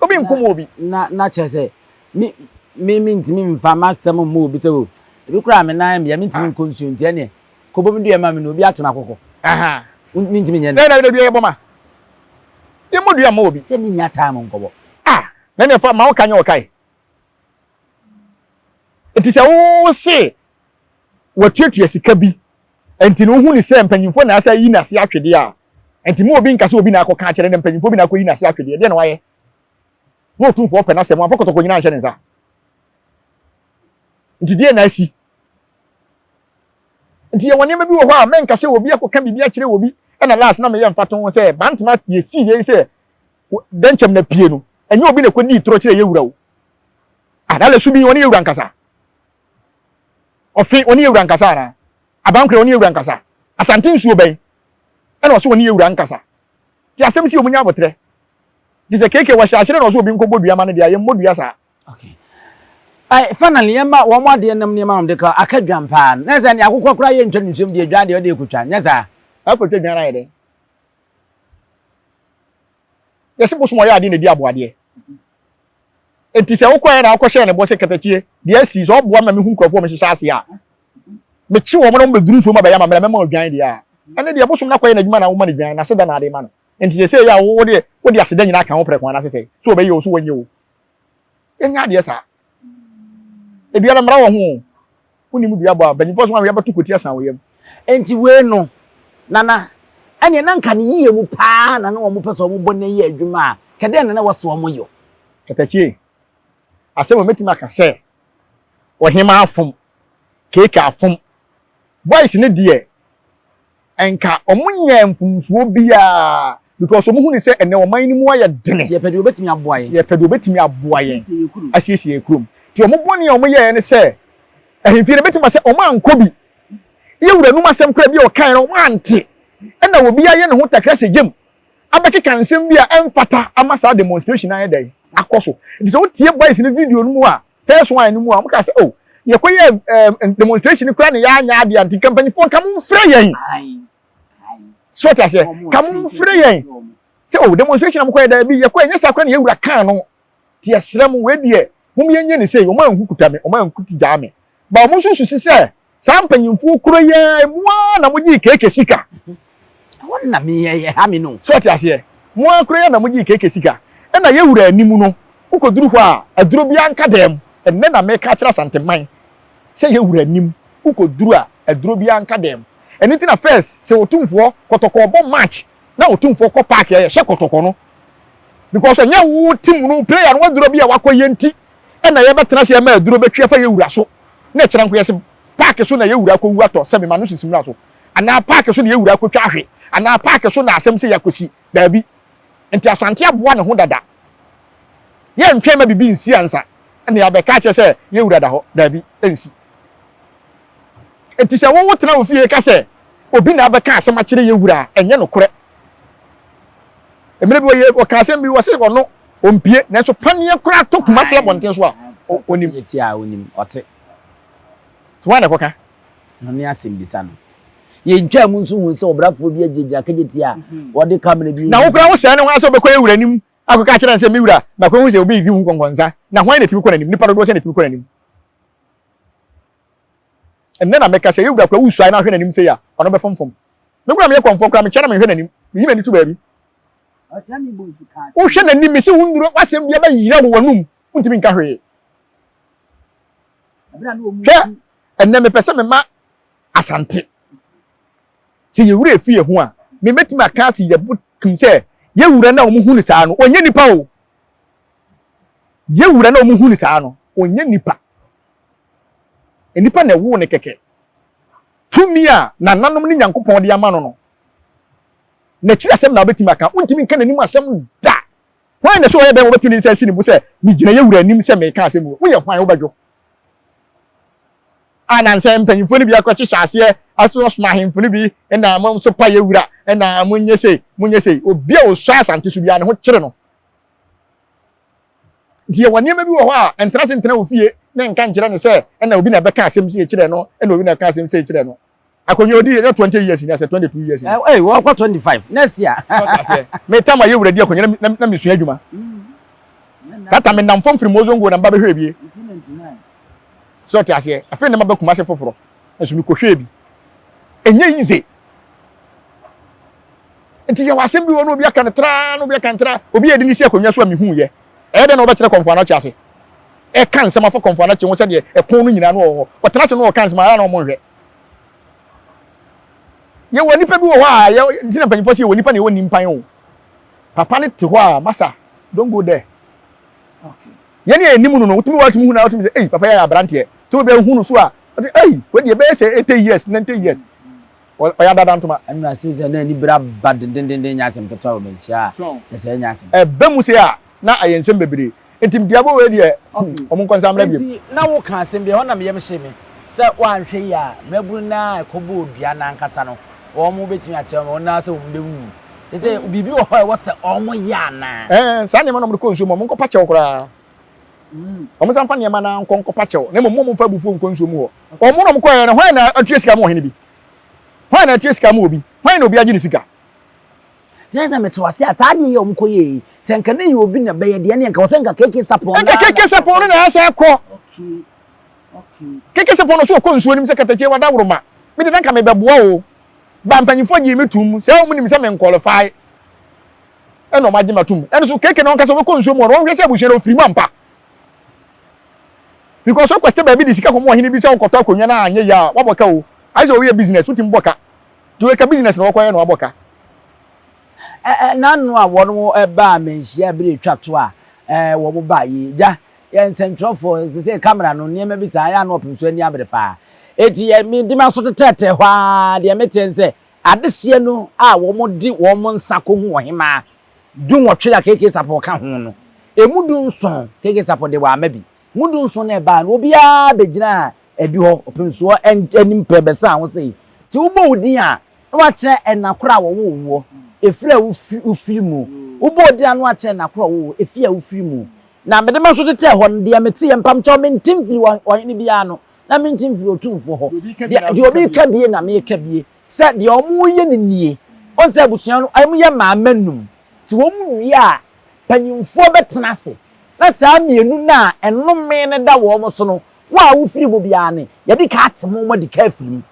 obi nkum obi na na kyerɛ sɛ me me mentumi mfa m'asɛm mmɔ obi sɛ o ebi koraa me nan mmea mentumi nkɔ nsuo nti ɛneɛ Kɔbɔ me dua ma me na obi atena akokɔ. Mentumi nyɛ no. Dɛn na dua yɛbɔ ma? Yɛmmɔ dua mma obi. Sɛ mennya time nkɔbɔ. Ah, na ne fa ma wo ka nyɛ ɔkae. Nti sɛ wo se watuatua sika bi, nti no wohu ne sɛ mpanyimfoɔ na asa yi n'ase atwedeɛ a, nti mu obi nka sɛ obi na akɔka akyerɛ ne mpanyimfoɔ bi na akɔyi n'ase atwedeɛ, deɛ na wayɛ? Na otumfoɔ pɛ n'asɛm, wamfa kɔtɔkɔ nyinaa anhyɛ ne nsa. Nti deɛ na asi? Nti yɛwɔ nneɛma bi wɔ hɔ a mɛnka sɛ obi akɔka biribi akyerɛ obi ɛna last na meyɛ mfatoho sɛ bantama yɛsii yei sɛ dɛnkyɛm na pie no ɛnyɛ obi na ɛkɔdii torɔ kyerɛ yɛwura o adala su bi ɔne yɛwura nkasa ɔfe ɔne yɛwura nkasa anaa abankorɛ ɔne yɛwura nkasa asante nsuo bɛn ɛna ɔso ɔne yɛwura nkasa ti asɛm si ɔmo nya abotrɛ te sɛ keke wɔhyɛ ahyerɛ na ɔso obi nkɔbɔ dua ma no deɛ a yɛmmɔ dua saa. Okay. Ay, finally yɛma wɔn adeɛ nam nneɛma wɔn de ka aka dwan paa no. Na sɛ ne akokɔ koraa yɛ ntwa ne nsuom deɛ dwan deɛ ɔde ekotwa nyɛ saa. Akotwa dwan ayɛ dɛ. Yɛsi bosom ɔyɛ adeɛ na edi aboadeɛ. Nti sɛ wokɔɛ na wokɔhyɛɛ ne bɔ sɛ katakyie deɛ asi sɛ ɔboa ma mehu nkurɔfoɔ mehyehyɛ ase a mekye wɔn na wɔn bɛduru nsuo mu abɛyɛ amammerɛ mɛma odwan deɛ a ɛne deɛ bosom no akɔyɛ n'adwuma na woma no dwan na aseda na ade ma no. Nti sɛ sɛ yɛ a wode wode aseda nyinaa ka ho prɛko anaasɛ sɛ sɛ wɔbɛyɛ o so wɔnyɛ o. Yɛnyɛ adeɛ saa. Edua no mmara wɔ ho o. Wonim dua bɔ a, mpanyinfoɔ so ahwɛ bɛto koti asan wo yam. Enti wei no, Nana, ɛneɛ na nka ne yie mu paa na na wɔn pɛ sɛ wɔn bɔ ne yɛ adwuma a, kɛ dɛn na na ɛwɔ sɛ wɔn yɔ? Katakyie, asɛm a mɛtumi aka sɛ ɔhemaa fom, Keeke afom, boys no deɛ nka ɔmo nyɛɛ mfomsoɔ biaa because ɔmo hu ne sɛ ɛnɛ ɔman no mu ayɛ dene. Nti yɛpɛ deɛ ɔbɛtumi aboa yɛn. Yɛpɛ deɛ ɔbɛtumi aboa yɛn asiesie yɛn kurom. Nti ɔmo bɔne a ɔmo yɛɛ ne sɛ ahemfie no ɛbɛtumi aba sɛ ɔmo ankɔ bi. Yɛ wura num asɛm koraa bi a ɔkaeɛ no ɔmo ante. Ɛna obi ayɛ ne ho takra hyɛ gyam abɛkeka nsɛm bi a ɛmfata ama saa demonstration no ayɛ dɛn akɔ so. Nti sɛ wotie boys no video no mu a first one no mu a wɔn kaa sɛ oh yɛkɔ yɛ ɛɛm demonstration koraa na yɛanyɛ adeɛ nti nka mpanyinfoɔ nka mo nfrɛ yɛn so ɔte aseɛ nka mo nfrɛ yɛn sɛ oh demonstration a mo kɔ yɛ daabi yɛkɔ yɛ nyɛ saa koraa na yɛwura kan no te yɛsrɛ mo wei deɛ mo yɛn nyɛ ne sei wɔn anku kuta me wɔn anku ti gyaa me ba wɔn nso susu sɛ Saa mpanyimfoɔ kuro yi ara mu ara na mogyee keeke sika. Ɛhɔ na meyɛ ɛha me no. So ɔte aseɛ? Mo ara kuro yi ara na mogyee keeke sika. Ɛna yɛ wura anim no, wokɔduru hɔ a, aduro biara nka dan mu. Ɛnnɛ na meka akyerɛ Asanteman sɛ yɛ wura anim, wokɔduru a, aduro biara nka dan mu. Ɛno nti na first sɛ Otumfoɔ, Kɔtɔkɔ rebɔ match na Otumfoɔ kɔ park a, yɛhyɛ Kɔtɔkɔ no. Because ɛnyɛ wo team no player no waduro bi a wakɔ yɛ nti ɛna yɛbɛtena ase ɛma aduro bɛtwi afa yɛ wura so na ɛkyerɛ nko yɛse park so na yɛ wura akɔwu atɔ sɛ mema no sisi mmra so anaa park so na yɛ wura akɔtwa ahwe anaa park so na asɛm sɛ yɛakɔsi daabi nti Asante aboa ne ho dada yɛntwɛn ma bibi nsi ansa ɛna yɛabɛka akyerɛ sɛ yɛ wura da hɔ daabi ɛnsi nti sɛ wowo tena wo fie ka sɛ obi na abɛka asɛm akyerɛ yɛ wura a ɛnyɛ nokorɛ Mmerɛ bi wɔyɛ wɔka asɛm bi wɔse ɔno ɔmpie nanso paneɛ koraa tɔ Kumasi abɔnten so a ɔnim. Yɛ ti a ɔnim ɔte. So hwan na ɛkɔka? No ne asɛm bisa no. Yɛntwaa mu nso hu sɛ ɔbrafoɔ bi agyinagyina kagye a wɔde kamera bi. Na wo koraa wo sɛɛ ne ho ara sɛ wobɛkɔ yɛ wura anim akɔka akyerɛ no sɛ me wura makɔhu sɛ obi redi wo nkɔnkɔnsa na hwan na ɛtumi kɔ n'anim? Nnipa dodoɔ sɛn na ɛtumi kɔ n'anim? Ɛnnɛ na mɛka sɛ yɛ wura koraa wosuae na ahwɛ n'anim sei a ɔno bɛfomfom. Me koraa meyɛ kɔmfoɔ koraa mekyia na menhwɛ n'anim. Meyi m'ani to baabi. Wohwɛ n'anim mese wo nnuro w'asɛm biara bɛyera wɔ w'anum wontumi nka hwee. Hwɛ ɛnnɛ mepɛ sɛ mema Asante sɛ yɛ wura efi yɛ ho a memɛtumi aka ase yɛ bo kum sɛ yɛ wura na wɔn hu no saa no ɔnyɛ nipa o. Yɛ wura na wɔn hu no saa no ɔnyɛ nipa. Nnipa na ɛwoo no kɛkɛ. Tumi a nananom ne Nyankopɔn de ama no no, n'akyiri asɛm na wobɛtumi aka. Wontumi nka n'anim asɛm da. Hwan na sɛ ɔyɛ dɛn wɔbɛtumi de nsa asi ne bo sɛ megyina yɛ wura anim sɛ meka asɛm yi? Woyɛ hwan? Wobɛdwo. A nansɛ mpanyimfoɔ no bi akɔhyehyɛ aseɛ asosoma ahemfo no bi na mo nso pa yɛ wura na monyɛ sei monyɛ sei. Obi a ɔsua Asante so biara ne ho kyere no. Nti yɛwɔ nneɛma bi wɔ hɔ a ɛntena ase ntena wo fie na nka nkyerɛ no sɛ ɛna obi na ɛbɛka asɛm sei kyerɛ no ɛna obi na ɛka asɛm sei kyerɛ no. Akonnwa odi yɛ 20 years ni asɛ 22 years ni. Ɛɛ wɔkɔ 25 next year. Sɔta aseɛ. Me tam ayɛ wura di akonnwa na na mesua adwuma. Tata me nam fam firi Mozongo na mba bɛhwɛ bie. Sɔte aseɛ. Afei na maba Kumase foforɔ. Nso mekɔhwɛɛ bi. Ɛnyɛ easy. Nti yɛwɔ asɛm bi wɔ na obi aka no traa na obi aka no traa obi yɛ de ne si akonnwa so a mehu yɛ ɛyɛ dɛn na wɔbɛkyerɛ kɔmfo anɔkye ase ɛka nsɛm afa kɔmfo anɔkye ho sɛdeɛ ɛko no nyinaa no wɔ hɔ ɔtena ase no ɔka nsɛm ara na ɔmo nhwɛ yɛwɔ nipa bi wɔ hɔ a yɛ nti na mpanyinfoɔ sɛ yɛwɔ nipa na yɛwɔ nimpan o papa ne te hɔ a masa don't go there yɛn yɛ anim no no wotumi wɔ atumi hu na wotumi sɛ ei papa yɛ aberanteɛ tí obi ahu no so a ɔde ei wei deɛ bɛyɛ sɛ 80 years 90 years ɔyɛ adada ntoma. Ɛno na sɛ sɛ na anibere aba dendendenden nyɛ asɛm ketewa wɔ manhyia a, kyerɛ sɛ ɛnyɛ asɛm. Ɛba mu sei a, na ayɛ nsɛm bebree. Nti duabɔ wei deɛ, hmm, wɔn nkɔ nsa mmra biom. Enti na woka asɛm bi, ɛhɔ na me yam hyee me, sɛ woanhwɛ yie a, mmabunu no ara a ɛkɔbɔɔ dua no ankasa no, wɔn bɛtumi akyerɛ wɔn anaasɛ wɔn bɛwuwu. Kyerɛ sɛ biribi wɔ hɔ a ɛwɔ sɛ wɔyɛ anaa? Ɛɛ, saa nneɛma no a wɔde kɔ nsuo mu, wɔnkɔpa kyɛw koraa. Wɔn nsa mfa nneɛma no ara nkɔ nkɔpa kyɛw, na mmom mo mfa abufuo nkɔ nsuo mu hɔ. Wɔn na wɔkɔeɛ no, hwan na atua sika ma ɔhene bi? Hwan na atua sika ma obi? Hwan na obi agye ne sika? Kyerɛ sɛ mete wase a saa adeɛ yi a wɔkɔyɛɛ yi, sɛ nka na ɛyɛ obi na ɛbɛyɛ deɛ ɛneɛ nka wɔ sɛ nka KK Sapon Nka KK Sapon no na ɛsɛ kɔ. KK Sapon no so ɔkɔ nsuo no mu sɛ katakyie wadaworoma. Me de na nka mebɛboa o. Ba mpanyinfoɔ gyee me toom sɛ wɔn nim sɛ me nkwɔlifai. Ɛna wɔn agye me atom. Ɛno so KK no ankasa ɔbɛkɔ nsuo mu hɔ no wɔnhwɛ sɛ abusua no ɔfiri mu ampa. Because wokɔ sɛ baabi de sika kɔma ɔhene bi sɛ ɔnkɔtɔ akonnwa no a anyɛ yie a wabɔ ka o. Ayɛ sɛ woyɛ business wotumi bɔ ka. Nti wei ka business na wɔkɔyɛ na wabɔ ka. N'ano a wɔn baa manhyia bere etwa to a wɔn baa yi gya yɛ nsɛntwerɛfoɔ sɛ sɛ camera no nneɛma bi saa yɛ ano ɔpem so ani abere paa eti yɛ me de m'aso tetɛɛtɛɛ hɔ ara deɛ meteɛ ne sɛ adehyeɛ no a wɔn de wɔn nsa kɔhu ɔhemaa dunwɔtwe a KK Sapɔ ka ho no emu dunson KK Sapɔ de wama bi mu dunson na ɛbaa no obiara bɛgyinaa adi hɔ ɔpemsoɔ anim pɛ bɛsaa ho sei nti wobɔ wo din a na wakyerɛ ɛna koro a wɔwoo woɔ efiri a wofiri mu wobɔ wo din a na wakyerɛ ɛna koro a wɔwoo efi a wofiri mu na mede me nso tetɛɛ hɔ no deɛ meteɛ mpamkyɛw mente mfiri ɔhene biara no na mente mfiri otumfoɔ hɔ deɛ obi ka bie na meka bie sɛ deɛ wɔyɛ no nie wɔn sɛ abusua no wɔyɛ mmaama num nti wɔn wie a panyimfoɔ bɛtena ase na saa mmienu no a ɛnome no da wɔn so no Wo a wofiri mu biara ne, yɛde ka ate mo, moadi ka afiri mu.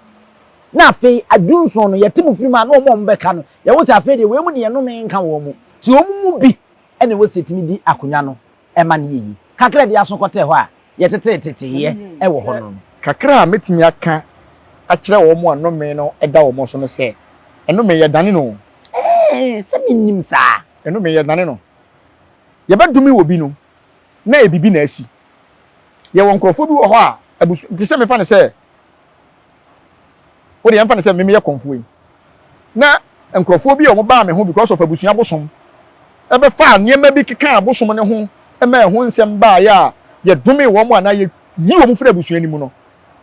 Na afei adunson no, yɛte mo firi mu a, na wɔn a wɔbɛka no, yɛhu sɛ afei deɛ wei mu deɛ nnome nka wɔn mu. Nti wɔn mu bi na ɛwɔ sɛ yɛtumi di akonnwa no ma no yɛ yie. Kakra de aso kɔtɛɛ hɔ a yɛtetee teteeɛ wɔ hɔ no no. Kakra a mɛtumi aka akyerɛ wɔn a nnome no da wɔn so no sɛ, nnome, yɛdane no o. Ɛɛ, sɛ mennim saa. Nnome, yɛdane no. Yɛbɛdome wɔ bi no, na ɛyɛ biribi na asi. Yɛwɔ nkurɔfoɔ bi wɔ hɔ a, abusua, te sɛ mefa no sɛ, wo deɛ yɛmfa no sɛ me meyɛ kɔmfoɔ yi, na nkurɔfoɔ bi a wɔbaa me ho because of abusua bosom, ɛbɛfaa nneɛma bi kekaa bosom no ho ma ɛho nsɛm baeɛ a yɛdomee wɔn anaa yɛyi wɔn firi abusua no mu no,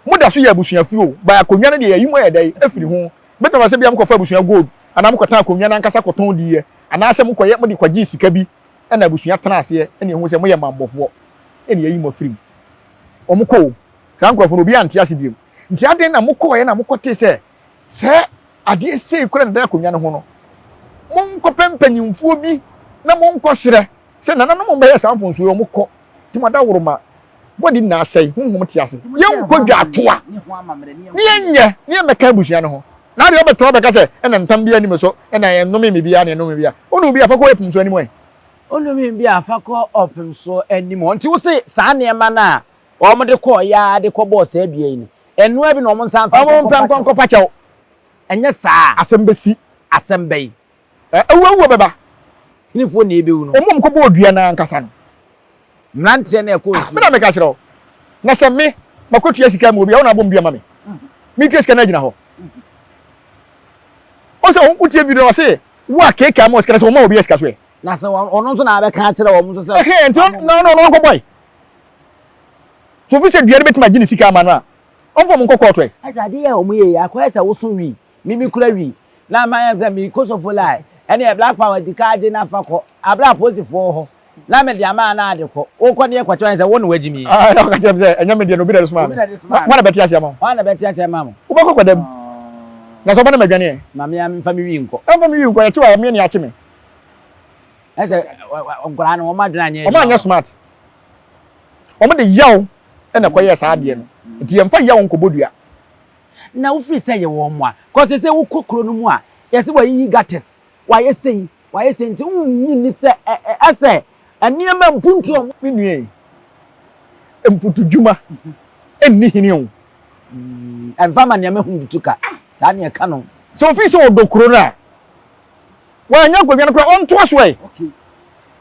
moda so yɛ abusuafoɔ o, but akonnwa no deɛ yɛayi mo ayɛ dɛn afiri ho. Bɛtumi aba sɛ bia mokɔfa abusua gold anaa mokɔtɔn akonnwa no ankasa kɔtɔn diiɛ anaasɛ mokɔyɛ mode kɔgyee sika bi na abusua tena aseɛ na ɛhu sɛ moyɛ mammɔfoɔ na yɛayi mo afiri mu. Wɔn kɔ o, saa nkurɔfoɔ no obiara nte ase biom. Nti adɛn na mokɔeɛ na mokɔtee sɛ sɛ adeɛ sei koraa na ɛda akonnwa no ho no, monkɔpɛ mpanyimfoɔ bi na monkɔsrɛ sɛ nananom mbɛyɛ saa mfomsoɔ yi, wɔn kɔ. Nti mo adaworoma, bɔdi nyinaa asɛe, honhom te ase. Yɛnkɔ dwatoa ne yɛnyɛ ne yɛmmɛka abusua no ho. Na adeɛ wobɛtena hɔ bɛka sɛ ɛna ntam biara nni me so, ɛna ɛnnome me biara na ɛnnome biara. Wonom bi a, fa kɔ ɔpem so anim ɛ. Wonom bi a, fa kɔ ɔpem so anim hɔ. Nti wose saa nneɛma no a wɔde kɔeɛ ara de kɔbɔɔ saa dua yi no, ɛno ara bi na wɔnsan mfa nkɔ nkɔpa kyɛw? Nkɔpa kyɛw. Ɛnyɛ saa a. Asɛm bɛsi. Asɛm bɛn? Awuawuo bɛba. Henefoɔ na ɛbɛwu no? Wɔn a wɔkɔbɔɔ dua no ankasa no. Mmeranteɛ no a ɛkɔɔ nsuo. Me na meka kyerɛ wo. Na sɛ me, makɔtua sika ma obi a, wo na abɔ me dua ma me. Metua sika no agyina hɔ. Wo sɛ wotie video no ɔse wo a keeka ma sika no sɛ wɔma obi sika so ɛ. Na sɛ ɔno nso na abɛka akyerɛ wɔn nso sɛ. Ɛhɛn nti na ɔno ɔno ɔnkɔbɔe. So ofi sɛ dua no bɛtumi agye ne sika ama no a, ɔmfa wɔn nkɔ kɔɔto ɛ. Ɛsɛ adeɛ a wɔn yɛ yi akɔyɛ sɛ woso wii, mimi kura wii na ama yɛn sɛ mi kosofo lie ɛne yɛ black power di ka agye na fa kɔ abira apolisifoɔ wɔ hɔ na me de ama na ade kɔ wokɔ ne yɛ kɔkyɛ wɔn sɛ wo na wagyi mi. Ah, na ɔka kyerɛ me sɛ ɛnyɛ me deɛ na obi na ɛde somaa me. Hwan na bɛte ase ama wo? Hwan na bɛte ase ama mo? Wobɛkɔ kɔda mu. Na sɛ ɔba na madwane ɛ? Ma me mfa me wi nkɔ. Ɛmfa me wi nkɔ, yɛkye wa me ne akye me. Ɛsɛ nkwadaa no wɔn adwene anyɛ. Wɔn anyɛ smart. Wɔn de yaw ɛna ɛkɔyɛɛ saa adeɛ no. Nti yɛmfa yaw nkɔbɔ dua. Na wofiri sɛ yɛ wɔn a, kɔ sɛ sɛ wokɔ kuro no mu a, yɛsɛ wɔayiyi gutters, wɔayɛ sei, wɔayɛ sei nti wonnye nni sɛ ɛsɛ nneɛma mpuntuo a. Me nua yi, mputudwuma nni hene o. Ɛmfa ma nea mahu butu ka, saa ne ɛka no. Sɛ ofii sɛ ɔdɔ kuro no a, wanyɛ akonnwa no koraa, ɔntoa so ɛ.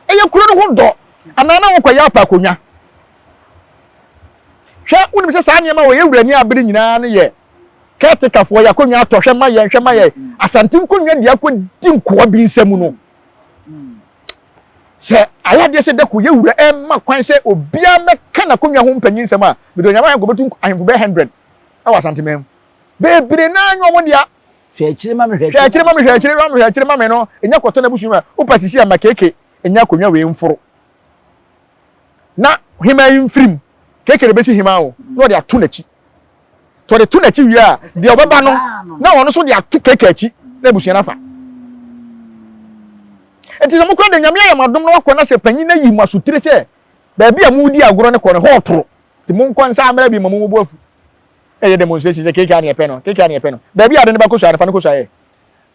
Ɛyɛ kuro no ho dɔ anaa na wokɔyɛ apɛ akonnwa. Hwɛ, wonim sɛ saa nneɛma a wɔyɛ wura ni abere nyinaa no yɛ caretakerfoɔ yɛ akonnwa atɔ hwɛ ma yɛn hwɛ ma yɛn asante nkonnwa de akɔdi nkoa bi nsam no sɛ ayɛ adeɛ sɛ dako yɛ wura ɛmma kwan sɛ obiara mɛka n'akonnwa ho mpanyin nsɛm a mede onyame ahemfo bɛtu ahemfo bɛyɛ 100 ɛwɔ asanteman mu bebree naa nyɛ wɔn dea hwɛ akyire ma me hwɛ akyire ma me hwɛ akyire ma me hwɛ akyire ma me no ɛnya kɔtɔ n'abusua mu a wopa sisi ama keke ɛnya akonnwa wei mforo na hemaa yi mfiri mu keke de bɛsi hemaa o na ɔde ato n'akyi Sɛ ɔde to n'akyi wie a, deɛ ɔbɛba no, na ɔno nso de ato keke akyi na abusua no afa. Nti sɛ mokora de Nyame ayɛ mo adom na wakɔ na sɛ panyin no ayi mo asotire sɛ baabi a modi agorɔ no kɔ no hɔ ɔtoro nti monkɔ nsa mmra bi ma mo bo afu. Ɛyɛ demonstration sɛ keke a ne yɛpɛ no, keke a ne yɛpɛ no. Baabi a ade no bɛkɔ sua no, fa no kɔ sua yɛ.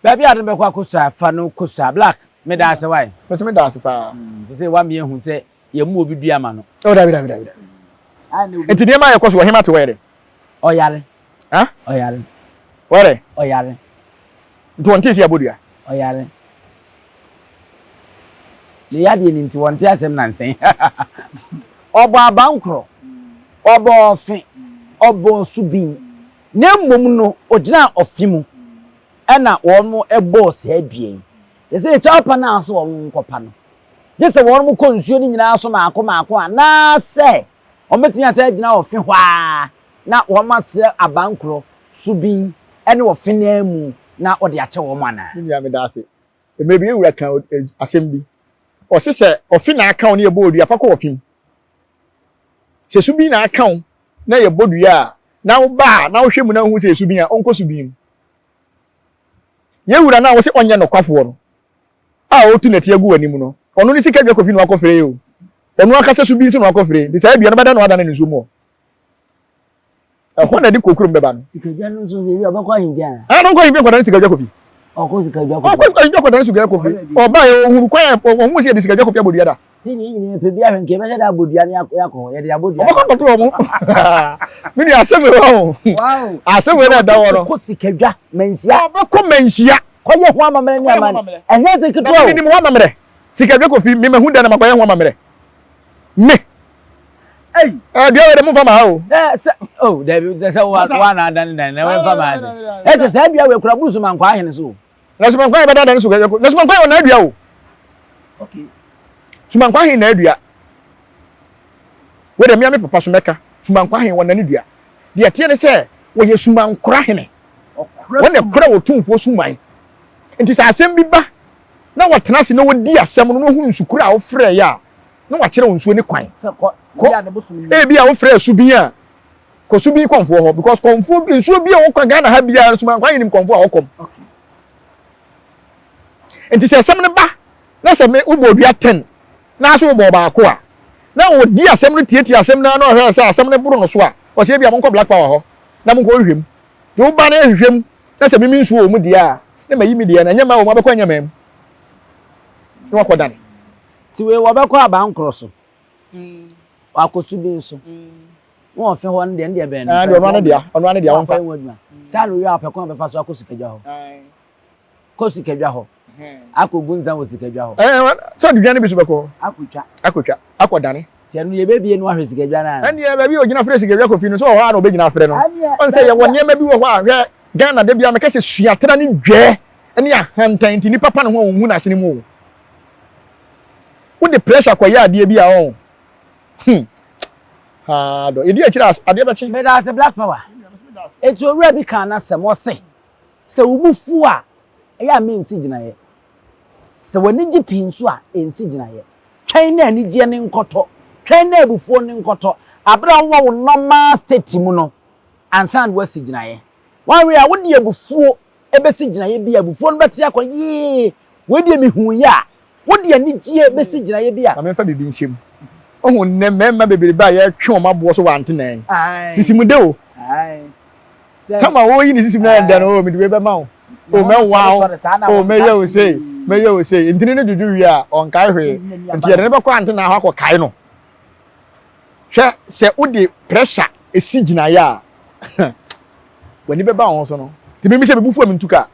Baabi a ade no bɛkɔ akɔ sua, fa no kɔ sua. Black, meda ase wae. Me nso meda ase paa. Sɛ sɛ wama yɛahu sɛ yɛmmu obi dua ma no. Oh, dabi, dabi, dabi, dabi. Nti nneɛma a yɛkɔ so wɔ hema te wɔyɛ dɛ? Ɔyare. Ha? Ɔyare. Wɔyɛ dɛ? Ɔyare. Nti wɔn te si abɔ dua? Ɔyare. Ne yadeɛ ni nti wɔn te asɛm nansɛn. Ɔbɔ abankorɔ, ɔbɔ ɔfe, ɔbɔ subin. Na mmom no, ɔgyinaa ɔfe mu ɛna wɔn bɔɔ saa dua yi. Sɛ sɛ kyɛw pa no a sɛ wɔn nkɔpa no. Gye sɛ wɔn kɔ nsuo no nyinaa so maako maako anaasɛ wɔbɛtumi asan agyina ɔfe hɔ ara na wɔasrɛ abankorɔ, subin ne ɔfe no ara mu na wɔde akyɛ wɔn anaa? Me nua meda ase. Mmerɛ bi yɛn wura kaa asɛm bi. Ɔse sɛ ɔfe na aka wo na yɛbɔ wo dua, fa kɔ ɔfe mu. Sɛ subin na aka wo na yɛbɔ dua a, na woba a na wohwɛ mu na wohu sɛ yɛ subin a, ɔnkɔ subin mu. Yɛn wura no a wose ɔnyɛ nokwafoɔ no, a ɔretu nɛteɛ agu w'anim no, ɔno ne sika dwa kofi na wakɔfrɛ o. Ɔno ankasa su bi nso na wakɔfrɛ. Nti saa dua no bɛda na wadane ne nsuo mu hɔ. Ɛhɔ na ɛde kokurom bɛba no. Sikadwa no nso ebi ɔbɛkɔ ahemfie ana? Ah, na ɔkɔ ahemfie nkɔdane sikadwa kofi. Ɔkɔ sikadwa kofi. Ɔkɔ sikadwa kɔdane sikadwa kofi. Ɔba yɛ ɔhunu kwan a ɔhunu sɛ yɛde sikadwa kofi abɔ dua da. Sɛ yɛn nyinaa pɛ bi ahwɛ nka yɛbɛhyɛ da abɔ dua no yɛakɔ hɔ yɛde abɔ dua. Ɔbɛkɔ akɔto wɔn. Me nua asɛm wei wɔ ho. Asɛm wei na ɛda hɔ no. Ɔkɔ sikadwa manhyia. Ɔbɛkɔ manhyia. Kɔyɛ ho amammerɛ ne amanne. Ɛnyɛ ase ketewa o. Na menim ho amammerɛ. Sikadwa Kofi, me mahu da na makɔyɛ ho amammerɛ. Me. Ei. Eh, dua wei de momfa ma ha o. Eh, sɛ, oh, dabi, sɛ sɛ wa wa na adan dan na wɔmfa ma ha sɛ. Ɛsɛ eh, saa dua wei kura buru sumankwa ahene so. Na sumankwa ahene bɛda dan so kɛkɛ. Na sumankwa ahene wɔ n'adua o. Okay. Sumankwa ahene na adua. Wei de mmea me papa so mɛka. Sumankwa ahene wɔ n'ani dua. Deɛ ɛteɛ ne sɛ wɔyɛ sumankora hene. Wɔn na ɛkora wɔ tumfoɔ suman. Nti sɛ asɛm bi ba na wɔtena ase na wɔdi asɛm no na wɔhunu nsukoro a wofrɛeɛ a, na wakyerɛ wo nsuo ne kwan. Kɔ. Ebi a wofrɛ subin a, kɔ subin kɔnfoɔ hɔ because kɔnfoɔ bi nsuo bi a wɔkɔ Ghana ha biara no sumankwan yɛ nim kɔnfoɔ a wɔkɔm. Nti sɛ asɛm no ba na sɛ me wobɔ dua ten na aso wobɔ baako a na wɔdi asɛm no tietie asɛm no na ɔhwɛ sɛ asɛm no boro no so a ɔsɛ ebi a monkɔ Black Power hɔ na monkɔ nhwehwɛ mu. Nti woba na yɛhwehwɛ mu na sɛ mimi nsuo wɔ mu deɛ a na mayi me deɛ na ɛnyɛ ma wɔn abɛkɔ ɛnyɛ ma mu na wakɔdane. Nti wei wɔbɛkɔ abankorɔ so, wakɔ su bi nso, na wɔfe hɔ no deɛ, ne deɛ bɛn no. Ɛɛ deɛ ɔno ano deɛ, ɔno ano deɛ wɔmfa. Wakɔyɛ ho adwuma. Saa na owie a ɔpɛ kwan a ɔbɛfa so akɔ sikadwa hɔ. Kɔ sikadwa hɔ. Akɔgu nsa wɔ sikadwa hɔ. Ɛɛ sɛ ɔde dwa no bi so bɛkɔ hɔ. Akɔtwa. Akɔtwa, akɔdane. Nti ɛno yɛbɛbie no ahwɛ sikadwa no ana? Ɛnneɛ baabi a ɔgyina frɛ sikadwa kɔ fi no sɛ wɔ hɔ a na ɔbɛgyina afrɛ no. Ɔn sɛ yɛwɔ nneɛma bi wɔ hɔ a hwɛ Ghana da biara meka sɛ suatra ne dwɛɛ ne ahantan nti nipa pa ne ho a ɔnhu n'asene mu o. Wode pressure kɔyɛ adeɛ bi a ɔn hmm haa dɔ yɛdi akyire a adeɛ bɛkye. Medaase Black Power. Eti owura bi kaa n'asɛm, ɔse, sɛ wo bo fu a, ɛyɛ a mensi gyinaeɛ. Sɛ w'ani gye pii nso a, ɛnsi gyinaeɛ. Twɛn na anigyeɛ no nkɔtɔ. Twɛn na abufuo no nkɔtɔ. Aberɛ a wowɔ wo normal state mu no, ansa na woasi gyinaeɛ. Woanhwɛ a, wode abufuo bɛsi gyinaeɛ bi a, abufuo no bɛte akɔ, yee, wei deɛ mehuiɛ a, wode anigyeɛ bɛsi gyinaeɛ bi a. Ma memfa biribi nhyɛ mu. Wohu nnɛ mmarima bebrebe a yɛretwe wɔn aboɔ so wɔ antenaa yi. Sisi mu de o. Tam a wɔreyi ne sisi mu na yɛ dɛ no, o mede wei bɛma wo. O mɛwa wo. O mɛyɛ wo sei. Mɛyɛ wo sei. Ntini no dwodwo wie a, ɔnkae hwee. Nti yɛde no bɛkɔ antenaa hɔ akɔkae no. Hwɛ, sɛ wode pressure si gyinaeɛ a, w'ani bɛba wo ho so no. Nti mimi sɛ me bo fu a mentu kaa.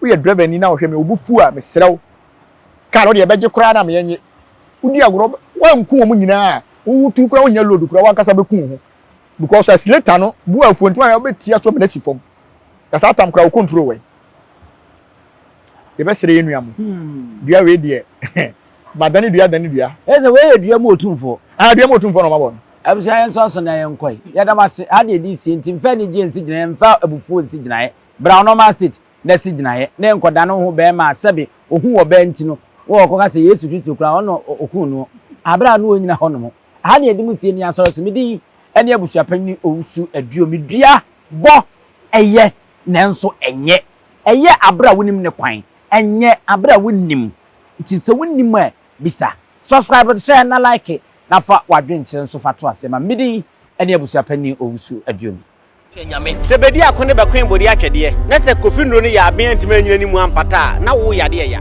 Woyɛ driver ni na wohwɛ me, wo bo fu a mesrɛ wo. Kaa no deɛ ɛbɛgye koraa na meyɛ nye. Wodi agorɔ, woanku wɔn nyinaa a, wotu koraa wonnya load koraa, w'ankasa bɛku wo ho. Because accelerator no bo afuo nti woayɛ wobɛtia so amena si fam. Na saa tam koraa wo control wɛn. Yɛbɛsrɛ yɛn nua mo. Dua wei deɛ madane dua dane dua. Ɛsɛ wei yɛ dua mu otumfoɔ. Ah dua mu otumfoɔ na ɔmabɔ no. Abusua yɛn nsɔnso na yɛn nkɔe. Yɛda mo ase. Ha deɛ ɛdi sie nti mfa anigyeɛ nsi gyinaeɛ mfa abufuo nsi gyinaeɛ. Bra wo normal state na si gyinaeɛ na nkɔdane wo ho bɛɛma a sɛbe ohu ɔbaa nti no wo ɔkɔka sɛ Yesu Kristo koraa ɔno okuu noɔ aberɛ a na ɔnyina hɔ nom. Ha deɛ ɛdi mu sie ni asɔre so me din ɛne abusuapanyin Owusu Aduo me dua bɔ ɛyɛ nanso ɛnyɛ ɛyɛ aberɛ a wonim ne kwan ɛnyɛ aberɛ a wonnim nti sɛ wonnim a bisa subscribe hyɛ na like na fa w'adwenkyerɛ nso fa to aseɛ ma me din ɛne abusuapanyin Owusu Aduomi. Sɛ bedi ako ne bɛkoe bode atwɛdeɛ, na sɛ Kofi nnuro no yɛ aben antumi anyina ne mu ampata a, na wo yadeɛ ya.